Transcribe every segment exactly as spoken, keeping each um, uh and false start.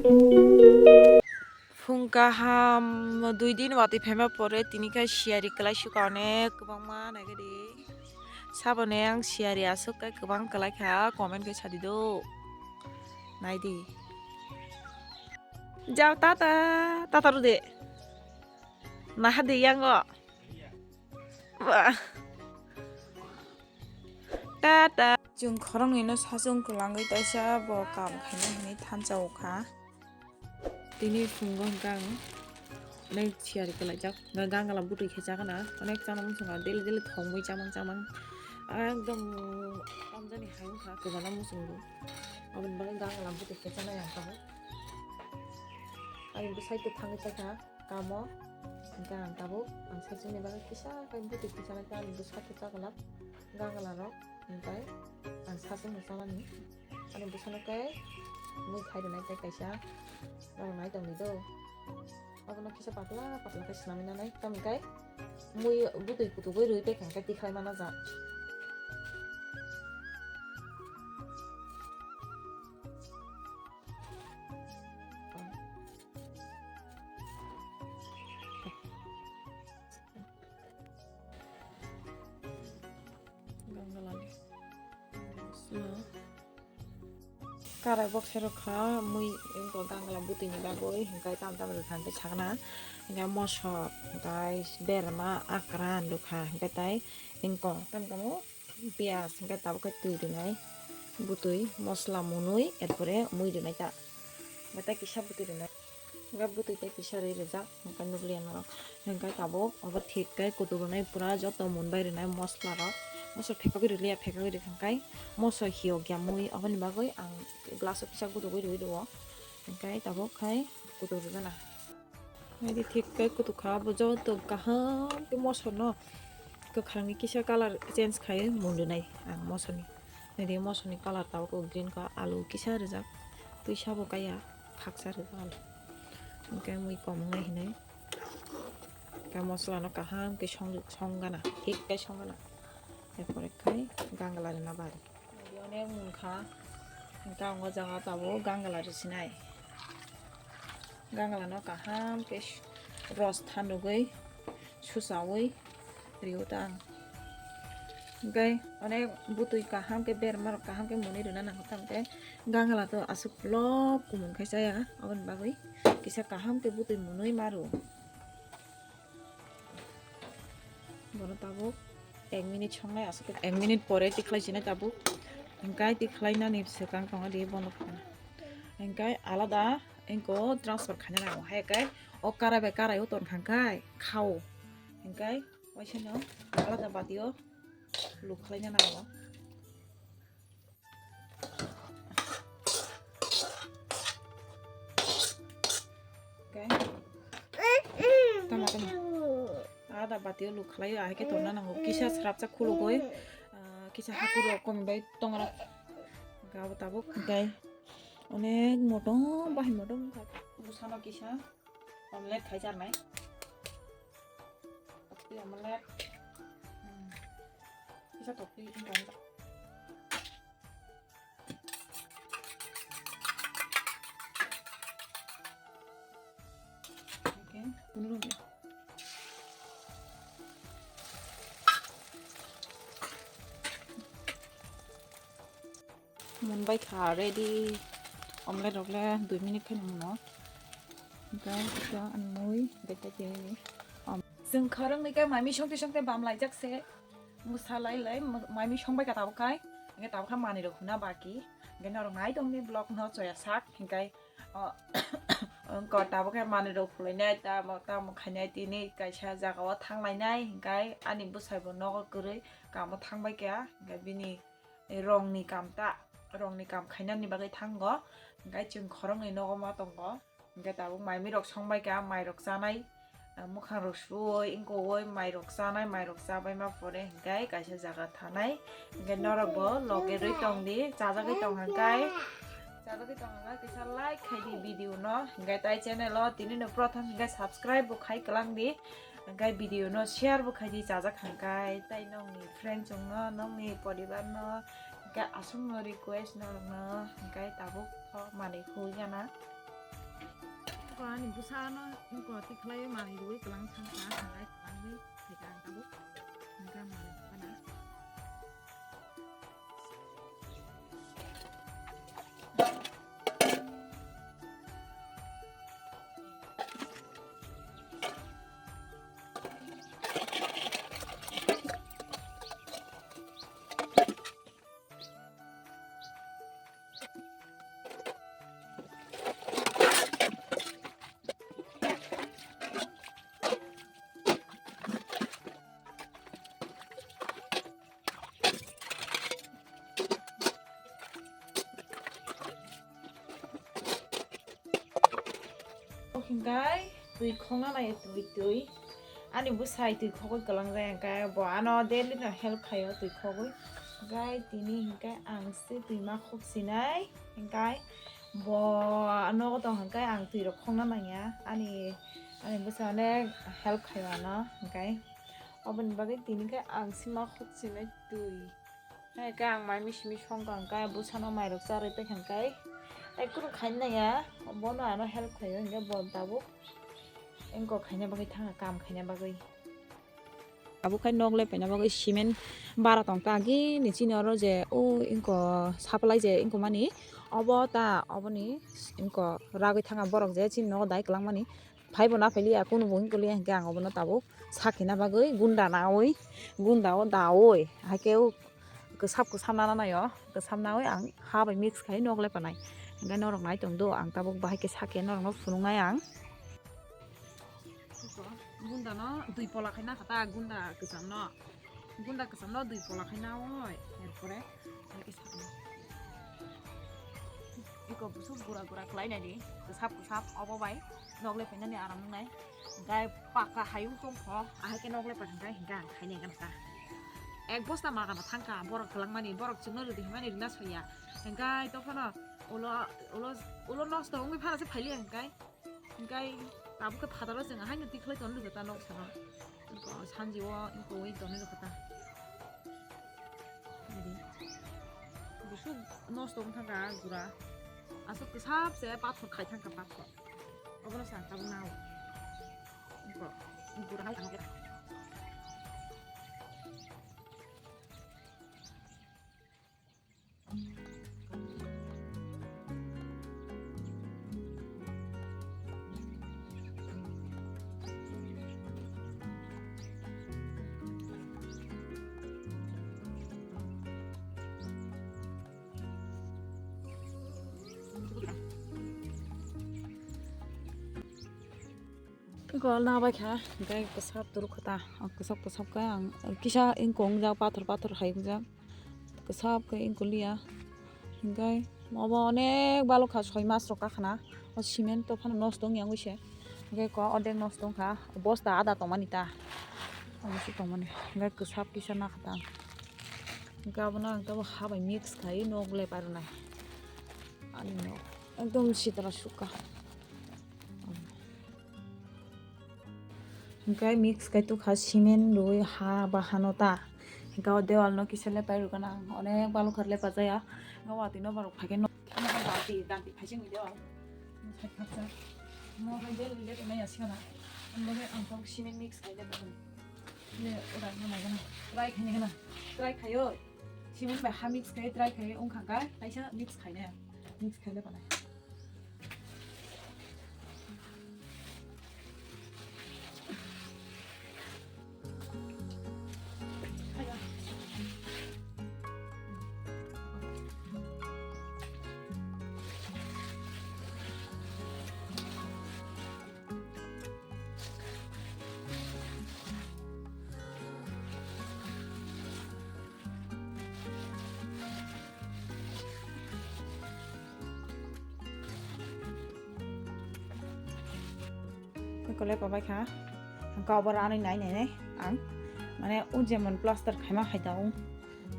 Phung kaham dui din watwi phaima pore tini khe siyari kwlai suka onek kwbangma naigadi. Saboni ang siyari aswk khe kwbang kwlai kha, comment khe sadi do. Naidi. Jao tata, tata rude. Naha de yango. Ba. Tata. Chwng khoroknwino sachwng kwlangwi taisa bo kam khaina hinwi thansa o kha. Tini phungo hwnkhe ang onek siyari kwlaijak, hwnkhe gangala bwtwi khe chakana, onek chana muchungo daily daily thongwi chamang chamang, ekdom tamjani hai wngkha kwbana muchungo, aboni bagwi gangala bwtwi khe chanai ang tabuk. Ani bwsai kwthangwi chaikha kamo, hwnkhe ang tabuk ang sachwngni bagwi kisa khe bwtwi khe chanai kha, ani bwsai kwchak kwlak gangala rok, hwnkhe ang sachwngno chanani. Ani bwsano khe mui khai rwnai tei kaisa norok nai tongdi do. Abono kisa patla patla khe swnamwi nanai. Tamo khe mui bwtwi kutugwi rwi tei kha khe tikhlai mana ja. Karai boksai rok kha mui wngkha gangla bwtwi ni bagwi, hwnkhe tam tam rwkha hwnkhe sakna, hwnkhe mosok, hwnkhe berma, akra, dukha, hwnkhe tai wngkha tam tamo piyaj, hwnkhe tabuk khe twi rwnai bwtwi, mosla, mwnwi, er pore mui rwnai ta, hwnkhe tai kisa bwtwi rwnai. Hwnkhe bwtwi tei kisa rwi rijak, hwnkhe nukliya norok. Hwnkhe tabuk obo thik khe kutuk rwnai pura joto mun bai rwnai mosla rok. Mosla phekogwi rwliya, phekogwi rwkha hwnkhe mosla hiyok ya mui, aboni bagwi ang glass o kisa kutukgwi rwi rwo. Hwnkhe tabuk khai kutuk rwgana. Naidi thik khe kutuk kha, abo joto kaham khe mosla no kwkhwrangni kisa colour change khai mun rwnai ang mosla ni. Naidi mosla ni colour tabuk green kha, alu kisa rijak, twi sabo kaya. Khaksa rwkha. Hwnkhe mui kom wngnai hinwi. Khe mosola no kaham khe song, song gana, thik khe song gana. Erpore khai gangla rwna bari. Onek mung kha. Hwnkhe ang o jaga tabuk gangla rwsinai. Gangla no kaham khe ros thanrwgwi susaui rio ta ang. Hwnkhe onek bwtwi kaham khe berma rok kaham khe mwnwi rwna nango, tamo khe gangla to aswk lop kumung khe chaya, aboni bagwi kisa kaham khe bwtwi mwnwi ma rwo. Bono tabuk ek minute songnai, aswk ek minute pore tikhlai sinai tabuk. Hwnkhe tikhlai nani swkang tongo di bono phano. Hwnkhe alada engko transfer khaina nango, hai khe o karai bai karai o tongkha hwnkhe khao. Hwnkhe waisano alada batio luk khlaina nango. Hwnkhe tama tama alada batio luk khlaio, ahai khe tongna nango kisa srapsa khulugwi, ah, kisa hakhurok komi bai tongrok. Hwnkhe abo tabuk hwnkhe onek motom bahai motom wngkha. Bwsano kisa omelette khai charnai. Tokti omelette. Hmm. Kisa tokti wngkha. Okay, kunu rwngya. Munbai kha ready. Omelette rok le dui minute khe muno. Hwnkhe kisa ani mui, hwnkhe tei tini. Chwng khoroknwi khe mai misong tisong tei bam laijak se. Mwsa lai lai, mai misong bai kha tabuk khai. Hwnkhe tabuk kha manwi rok huna baki. Hwnkhe norok nai tongni vlog no choya sak. Hwnkhe, o, wngkha tabuk khe manwi rok phulai nai, tamo, tamo khainai tini kaisa jaga o thang lainai. Hwnkhe ani bwsai bo nogo kwrwi kamo thang bai kha. Hwnkhe bini rongni kam ta, rongni kam khainani bagwi thango, hwnkhe chwng khoroknwi nogo ma tongo, hwnkhe tabuk mai mui rok songbai kha, mai rok chanai, ah, mwkhang rok suwi, wngkowoi mai rok chanai, mai rok chabaima pore hwnkhe kaisa jaga thanai, hwnkhe norok bo loge rwi tongdi, chajagwi tong hwnkhe, chajagwi tong hwnkhe kisa like khaidi video no, hwnkhe tai channel o tini no prothom hwnkhe subscribe bo khai kwlangdi. Hwnkhe video no share bo khaidi chajak hwnkhe, tai nongni friend chwngno, nongni poribar no, hwnkhe aswkno request norokno, hwnkhe tabuk o manwi khugwi gana. Ani bwsano wngkha tikhlai manwi rwui kwlang thangkha, thangkha kwlangwi phaikha ang tabuk. Hwnkhe ang manwi phano. Hingkai twi khokna nai twi twi. Ani bwsai twi khogwi kwlangjak hingkai bo ano daily no help khaio twi khogwi. Hingkai tini hingkai ang se twi ma khok sinai hingkai bo nogo tong hingkai ang twi rok khokna nangya ani ani bwsai onek help khaio ano hingkai oboni bagwi tini khe ang se ma khok sinai twi. Hai khe ang mai misi misi songkha hwnkhe bwsano mairok charwi paikha hwnkhe tai kunu khaina nangya bono ano help khaio hwnkhe bo tabuk engkok khaina bagwi thangkha kam khaina bagwi. Abo khai nok le paina bagwi cement bara tongkha agini chini oro je o engko supply je engko mani obo ta oboni engko ragwi thangkha borok je chini nogo dai kwlangmani. Phaibo na phailiya, kunu bo wngkoliya, hingke ang obono tabuk sakina bagwi gunda nawi, gunda o dawi, haike o kwsap kwsap nana naio, kwsap nawi ang ha bai mix khai nok le panai. Hingke norok nai tong do, ang tabuk bahai khe sakhe norokno phunuknai ang. Gunda no dui pola khai nakha ta, gunda kwcham no. Gunda kwcham no dui pola khai nawoi, erpore hai khe sakno. Iko busuk gura gura khlai nai di, kwsap kwsap obo bai nok le phainani aram wngnai. Gai paka hayung tong kho, ahai khe nok le phainai hingka ang khainai gana ta. Ek bosta magana thangka, borok kwlangmani, borok chwngno rwdi hwnmani rwna soya. Hingkai to phano ulo, ulo, ulo nosto wngwi phano se phailiya hingkai. Hingkai tabuk khe phataro chwng haino tikhlai tono lwgwi ta nok sano. Iko sanji o iko wi tono lwgwi ta. Nadi. Busuk nosto wng thangka gura. Aswk kwsap se pathor khai thangka pathor. Obono sa tabuk nao. Iko gura hai tamo khe. Iko alna bai kha, hingke kwsap turuk kha ta, kwsap kwsap khe ang kisa ingkung jak, pathor pathor hai wngjak, kwsap khe ingkung liya, hingke obo onek balok kha, soi mas rok kakhna, o cement to phano nosto wngya wngwi se, hingke ko ordek nosto wngkha, bosta ada tongmani ta, obo se tongmani, hingke kwsap kisa nakha ta, hingke abono ang tabuk ha bai mix khai nok le pairwnai, ani nok ekdom sitra sukha. Hingke mix kai tukha cement rwi ha bahano ta. Hingke o dewal no kisa lepai rwgana ang onek balok khe lepajaya. Hingke watwi no borok phaikhe no danti danti phaising ni dewal. Mo hai dewal le tongnai ya sigana. Ang bo khe ang tabuk cement mix kai lepai. Le ora no mai gana. Try khai gana. Try khayo. Cement bai ha mix khai try khayo wngkha kai. Kaisa mix khai ne. Mix khai lepanai. Kole pabai kha, hangka obo ranai nai nai nai ang, mane o jemon plaster khaima hai ta o,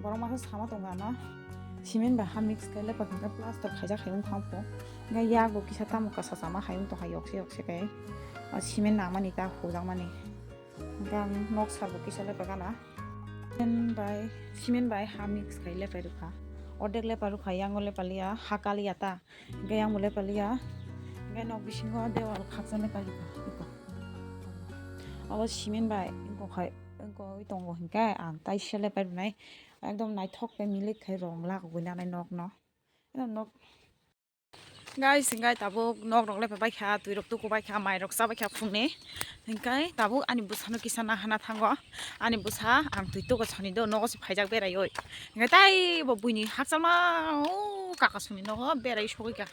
borok masa sama tongo ano, cement bai ha mix khe lepa khe plaster khaijak hai wngkha po, hingke yak bo kisa tamo kasa sama hai wngtong hai yokse yokse khe, o cement nangmani ta hujakmani. Hingke ang nok sal bo kisa lepa gana. Cement bai, cement bai ha mix khai lepai rwkha. Ordek lepai rwkha, yango lepaliya, ha kaliya ta. Hingke yang bo lepaliya. Hingke nok bisingo dewal khakchangni paikha iko. Abo cement bai iko khai iko oi tongo hingke ang tai sele pai rwnai. Ekdom naithok khe milik khai rong lagogwi nanai nokno. Ekdom nok. Guys, hingke tabuk nok rok lepe baikha, twi rok tuku baikha, mai rok cha baikha phungni. Hingke tabuk ani bwsano kisa nahana thango. Ani bwsa ang twi tuku soni do nogo se phaijak beraioi. Hingke tai bo buini hakchalma o kaka songni nogo berai sogwi kha.